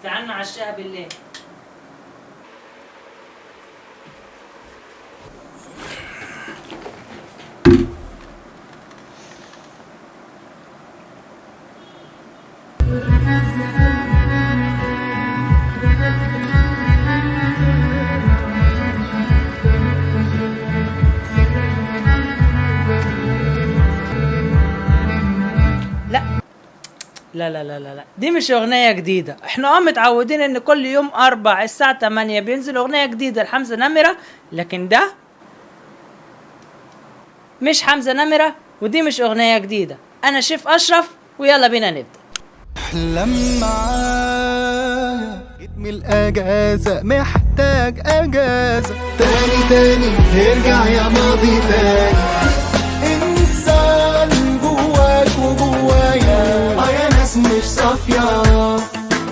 تعال نعشقها بالليل. لا لا لا لا لا لا، دي مش اغنية جديدة. احنا متعودين ان كل يوم 4 الساعة 8 بينزل اغنية جديدة لحمزة نمرة، لكن ده مش حمزة نمرة ودي مش اغنية جديدة. انا شيف اشرف ويلا بينا نبدأ. احلم معايا، جيت من الاجازة محتاج اجازة، تاني تاني ارجع يا ماضي تاني، انسان جواك وجوايا، يا ناس مش صافية،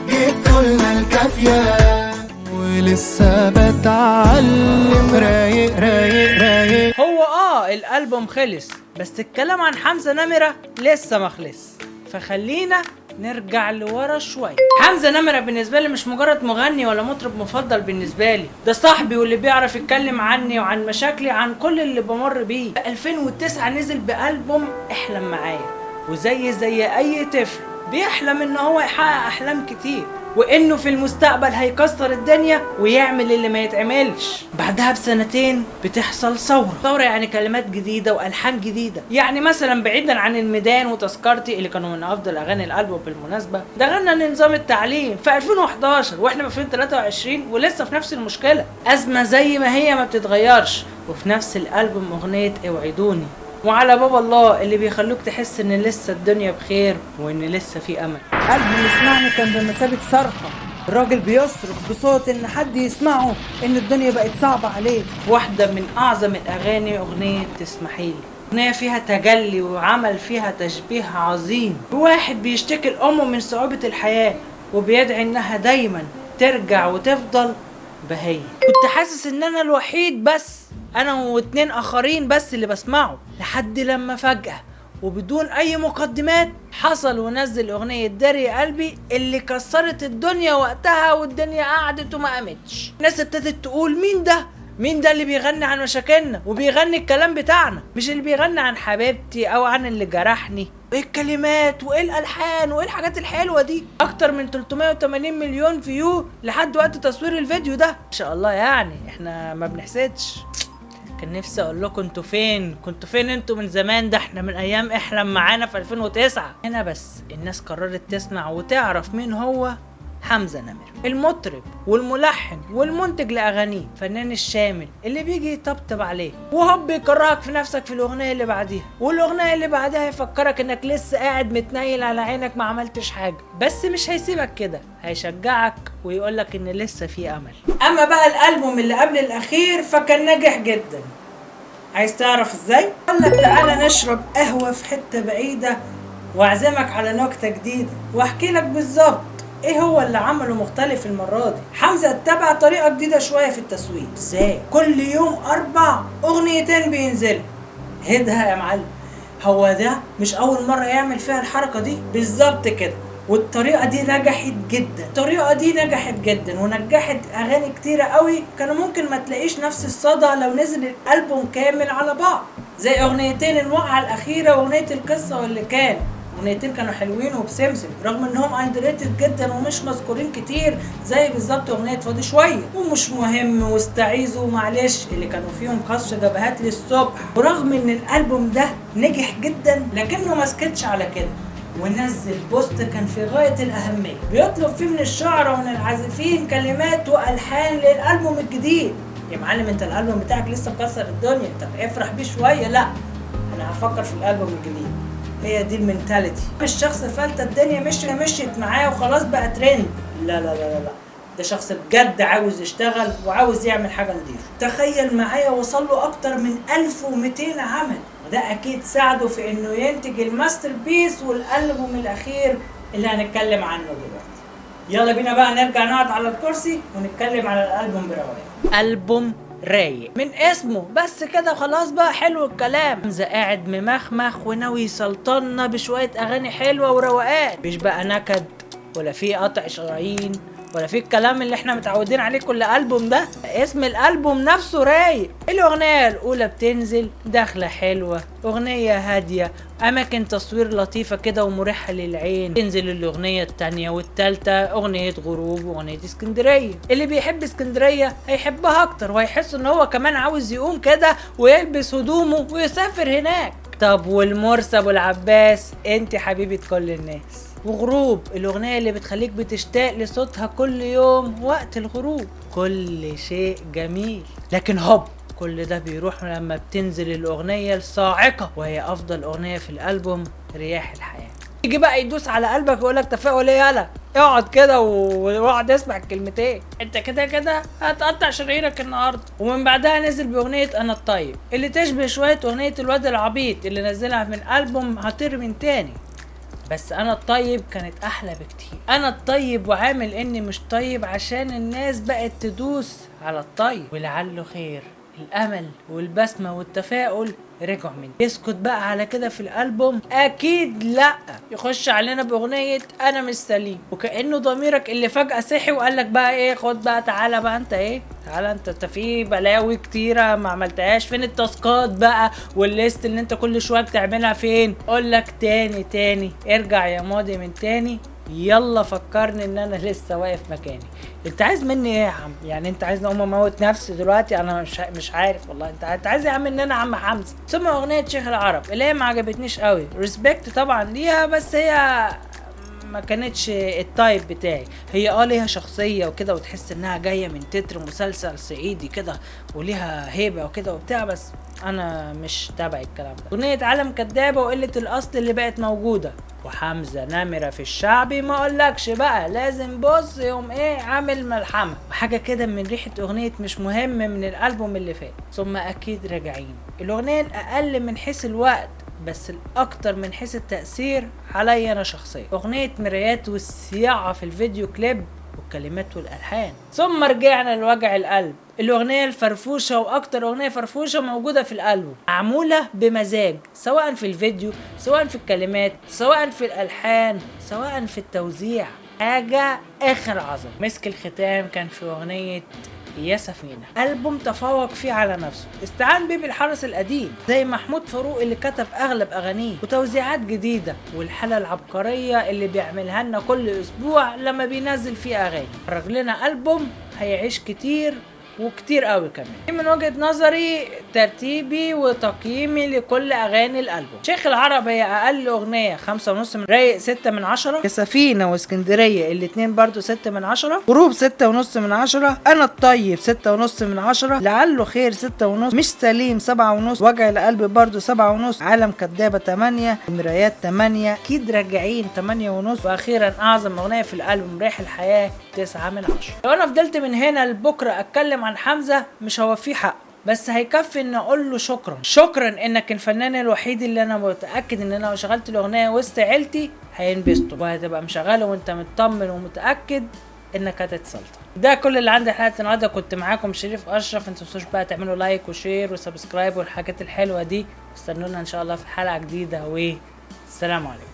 جبتولنا الكافية ولسه بتعلم، رايق رايق رايق. هو الالبوم خلص، بس الكلام عن حمزة نمرة لسه ما خلص، فخلينا نرجع لورا شوية. حمزة نمرة بالنسبة لي مش مجرد مغني ولا مطرب مفضل بالنسبة لي، ده صاحبي واللي بيعرف يتكلم عني وعن مشاكلي، عن كل اللي بمر بيه. في 2009 نزل بألبوم احلم معايا، وزي زي اي طفل بيحلم ان هو يحقق احلام كتير، وانه في المستقبل هيكسر الدنيا ويعمل اللي ما يتعملش. بعدها بسنتين بتحصل ثورة، ثورة يعني كلمات جديدة والحان جديدة. يعني مثلا بعيدا عن الميدان وتذكرتي اللي كانوا من افضل اغاني الالبوم بالمناسبة، ده غنى لنظام التعليم في 2011 واحنا في 2023 ولسه في نفس المشكلة، ازمة زي ما هي ما بتتغيرش. وفي نفس الالبوم اغنية اوعدوني وعلى باب الله اللي بيخلوك تحس ان لسه الدنيا بخير وان لسه في امل. قلبي يسمعني كان بمثابة صرخة، الراجل بيصرخ بصوت ان حد يسمعه ان الدنيا بقت صعبة عليه. واحدة من اعظم الاغاني اغنية تسمحيلي، اغنية فيها تجلي وعمل فيها تشبيه عظيم. واحد بيشتكي لامه من صعوبة الحياة وبيدعي انها دايما ترجع وتفضل بهية. كنت حاسس ان انا الوحيد، بس انا واتنين اخرين بس اللي بسمعه، لحد لما فجأة وبدون اي مقدمات حصل ونزل اغنية داري يا قلبي اللي كسرت الدنيا وقتها، والدنيا قعدت وما قامتش. الناس ابتدت تقول مين ده؟ مين ده اللي بيغني عن مشاكلنا وبيغني الكلام بتاعنا، مش اللي بيغني عن حبيبتي او عن اللي جرحني. ايه الكلمات وايه الالحان وايه الحاجات الحلوة دي؟ اكتر من 380 مليون view لحد وقت تصوير الفيديو ده، ان شاء الله. يعني احنا ما بنحسدش. كان نفسي اقول لكم انتوا فين، كنتوا فين انتوا من زمان؟ ده احنا من ايام احلم معانا في 2009. هنا بس الناس قررت تسمع وتعرف مين هو حمزة نمرة، المطرب والملحن والمنتج لأغانيه، فنان الشامل اللي بيجي يطبطب عليه وهوب يكرهك في نفسك في الأغنية اللي بعديها، والأغنية اللي بعدها يفكرك إنك لسه قاعد متنيل على عينك ما عملتش حاجة، بس مش هيسيبك كده، هيشجعك ويقولك إن لسه في أمل. أما بقى الألبوم اللي قبل الأخير فكان ناجح جدا. عايز تعرف إزاي؟ قالك تعالى نشرب قهوة في حتة بعيدة وأعزمك على نكتة جديدة وأحكي لك بالظبط ايه هو اللي عمله مختلف المرة دي. حمزة اتبع طريقة جديدة شوية في التسويق. ازاي؟ كل يوم 4 اغنيتين بينزلوا. هدها يا معلم، هو ده مش اول مرة يعمل فيها الحركة دي بالظبط كده، والطريقة دي نجحت جدا. الطريقة دي نجحت جدا ونجحت اغاني كتيرة قوي كانوا ممكن ما تلاقيش نفس الصدى لو نزل الالبوم كامل على بعض، زي اغنيتين الوقعة الاخيرة واغنية القصة واللي كان. اغنيتين كانوا حلوين وبسمسم رغم انهم underrated جدا ومش مذكورين كتير، زي بالظبط اغنية فاضي شوية ومش مهم واستعيذوا ومعلش اللي كانوا فيهم قصف جبهات للصبح. ورغم ان الالبوم ده نجح جدا لكنه ما سكتش على كده، ونزل post كان في غاية الاهمية بيطلب فيه من الشعراء ومن العازفين كلمات والحان للالبوم الجديد. يا معلم انت الالبوم بتاعك لسه مكسر الدنيا، طب افرح بيه شوية. لا، انا هفكر في الالبوم الجديد. هي دي ال mentality. مش شخص فلتة الدنيا مشيت معاه وخلاص بقى ترند. لا لا لا لا لا، ده شخص بجد عاوز يشتغل وعاوز يعمل حاجة نظيفة. تخيل معايا وصل له أكتر من 1200 عمل، وده أكيد ساعده في إنه ينتج ال masterpiece والألبوم الأخير اللي هنتكلم عنه دلوقتي. يلا بينا بقى نرجع نقعد على الكرسي ونتكلم على الألبوم برواية. ألبوم رايق من اسمه بس كده خلاص بقى، حلو الكلام. حمزة قاعد ممخمخ وناوي يسلطنا بشوية أغاني حلوة وروقان، مش بقى نكد ولا في قطع شرايين ولا في الكلام اللي احنا متعودين عليه كل ألبوم ده. اسم الألبوم نفسه رايق. الأغنية الأولى بتنزل دخلة حلوة، أغنية هادية، أماكن تصوير لطيفة كده ومريحة للعين. تنزل الأغنية التانية والتالتة، أغنية غروب وأغنية اسكندرية. اللي بيحب اسكندرية هيحبها أكتر، وهيحس إن هو كمان عاوز يقوم كده ويلبس هدومه ويسافر هناك. طب والمرسي أبو العباس، انت حبيبة كل الناس. وغروب، الأغنية اللي بتخليك بتشتاق لصوتها كل يوم وقت الغروب. كل شيء جميل، لكن هوب كل ده بيروح لما بتنزل الأغنية الصاعقة، وهي أفضل أغنية في الألبوم، رياح الحياة. يجي بقى يدوس على قلبك ويقولك تفاؤل ايه، يالا اقعد كده واقعد اسمع الكلمتين، انت كده كده هتقطع شرايينك النهارده. ومن بعدها نزل باغنية انا الطيب، اللي تشبه شوية اغنية الواد العبيط اللي نزلها من البوم هطير من تاني، بس انا الطيب كانت احلى بكتير. انا الطيب وعامل اني مش طيب عشان الناس بقت تدوس على الطيب، ولعله خير. الامل والبسمه والتفاؤل رجعوا من يسكت بقى على كده في الالبوم؟ اكيد لا. يخش علينا باغنية انا مش سليم، وكانه ضميرك اللي فجاة صحي وقال لك بقى ايه، خد بقى تعالى بقى انت ايه، تعالى انت في بلاوي كتيرة ما عملتهاش، فين التاسكات بقى وال list اللي انت كل شوية بتعملها فين؟ اقول لك تاني تاني، ارجع يا ماضي من تاني، يلا فكرني ان انا لسه واقف مكاني. انت عايز مني ايه يا عم؟ يعني انت عايزني اقوم اموت نفسي دلوقتي؟ انا مش عارف والله. انت عايز يا عم ان انا عم حمزة. ثم اغنية شيخ العرب اللي هي ما عجبتنيش قوي، respect طبعا ليها، بس هي ما كانتش ال type بتاعي. هي ليها شخصية وكده، وتحس انها جاية من تتر مسلسل صعيدي كده وليها هيبة وكده وبتاع، بس انا مش تابع الكلام ده. اغنية عالم كدابه وقلة الاصل اللي بقت موجودة، وحمزة نمرة في الشعبي ما اقولكش بقى، لازم بص يوم ايه عامل ملحمة وحاجة كده من ريحة اغنية مش مهم من الالبوم اللي فات. ثم اكيد راجعين، الاغنية الاقل من حيث الوقت بس الاكتر من حيث التأثير عليا انا شخصيا، اغنية مرايات والصياعة في الفيديو كليب والكلمات والالحان. ثم رجعنا لوجع القلب، الاغنية الفرفوشه واكتر اغنية فرفوشه موجودة في الالبوم، معمولة بمزاج سواء في الفيديو سواء في الكلمات سواء في الالحان سواء في التوزيع، حاجة اخر عظمه. مسك الختام كان في اغنية يا سفينة، ألبوم تفوق فيه على نفسه، استعان بيه بالحرس القديم زي محمود فاروق اللي كتب أغلب أغانيه، وتوزيعات جديدة، والحالة العبقرية اللي بيعملها لنا كل أسبوع لما بينزل فيه أغاني. خرج لنا ألبوم هيعيش كتير وكتير قوي كمان. من وجهة نظري ترتيبي وتقييمي لكل اغاني الالبوم، شيخ العرب هي اقل اغنية 5.5 من رايق، 6 من 10، سفينة واسكندرية الاتنين برضو 6 من 10، غروب 6.5 من 10، انا الطيب 6.5 من 10، لعله خير 6.5، مش سليم 7.5، وجع القلب برضو 7.5، عالم كدابة 8، مرايات 8، اكيد راجعين 8.5، واخيرا اعظم اغنية في الالبوم ريح الحياة 9 من 10. لو انا فضلت من هنا لبكرة اتكلم عن حمزة مش هوفيه حقه، بس هيكفي ان اقول له شكرا، شكرا انك الفنان الوحيد اللي انا متاكد ان انا لو شغلت الاغنية وسط عيلتي هينبسطوا، وهتبقى مشغله وانت مطمن ومتاكد انك هتتسلطن. ده كل اللي عندي حلقة النهارده، كنت معاكم شريف اشرف. ما تنسوش بقى تعملوا like و share و subscribe والحاجات الحلوة دي، استنونا ان شاء الله في حلقة جديدة، والسلام عليكم.